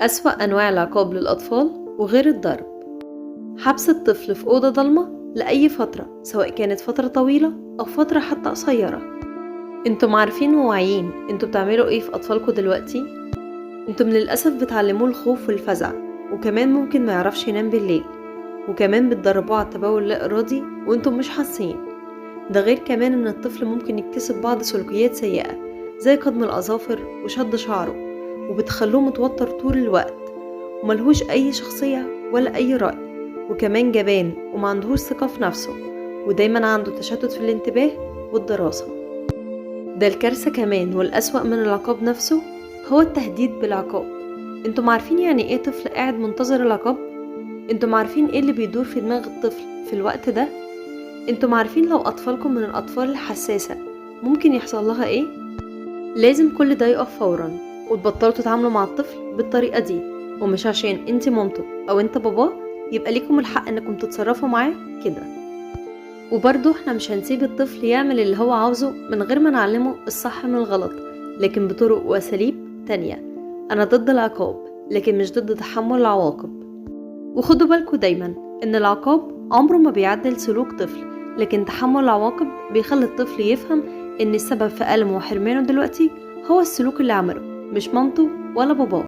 أسوأ أنواع العقاب للأطفال وغير الضرب: حبس الطفل في أوضة ضلمة لأي فترة، سواء كانت فترة طويلة أو فترة حتى قصيرة. انتم عارفين وواعيين انتوا بتعملوا ايه في أطفالكوا دلوقتي؟ انتم للأسف بتعلموه الخوف والفزع، وكمان ممكن ما يعرفش ينام بالليل، وكمان بتدربوه على التبول اللا إرادي وانتم مش حاسين. ده غير كمان ان الطفل ممكن يكتسب بعض سلوكيات سيئة زي قضم الأظافر وشد شعره، وبتخلوه متوتر طول الوقت وملهوش أي شخصية ولا أي رأي، وكمان جبان ومعندهوش ثقة في نفسه، ودايما عنده تشتت في الانتباه والدراسة. ده الكارثة كمان، والأسوأ من العقاب نفسه هو التهديد بالعقاب. انتم عارفين يعني ايه طفل قاعد منتظر العقاب؟ انتم عارفين ايه اللي بيدور في دماغ الطفل في الوقت ده؟ انتم عارفين لو أطفالكم من الأطفال الحساسة ممكن يحصل لها ايه؟ لازم كل ده يقف فورا، وتبطلوا تتعاملوا مع الطفل بالطريقة دي. ومش عشان انت مامته او انت باباه يبقى ليكم الحق انكم تتصرفوا معاه كده. وبرضه احنا مش هنسيب الطفل يعمل اللي هو عاوزه من غير ما نعلمه الصح من الغلط، لكن بطرق واساليب تانية. انا ضد العقاب، لكن مش ضد تحمل العواقب. وخدوا بالكم دايما ان العقاب عمره ما بيعدل سلوك طفل، لكن تحمل العواقب بيخلي الطفل يفهم ان السبب في ألمه وحرمانه دلوقتي هو السلوك اللي عمله، مش مامته ولا باباه.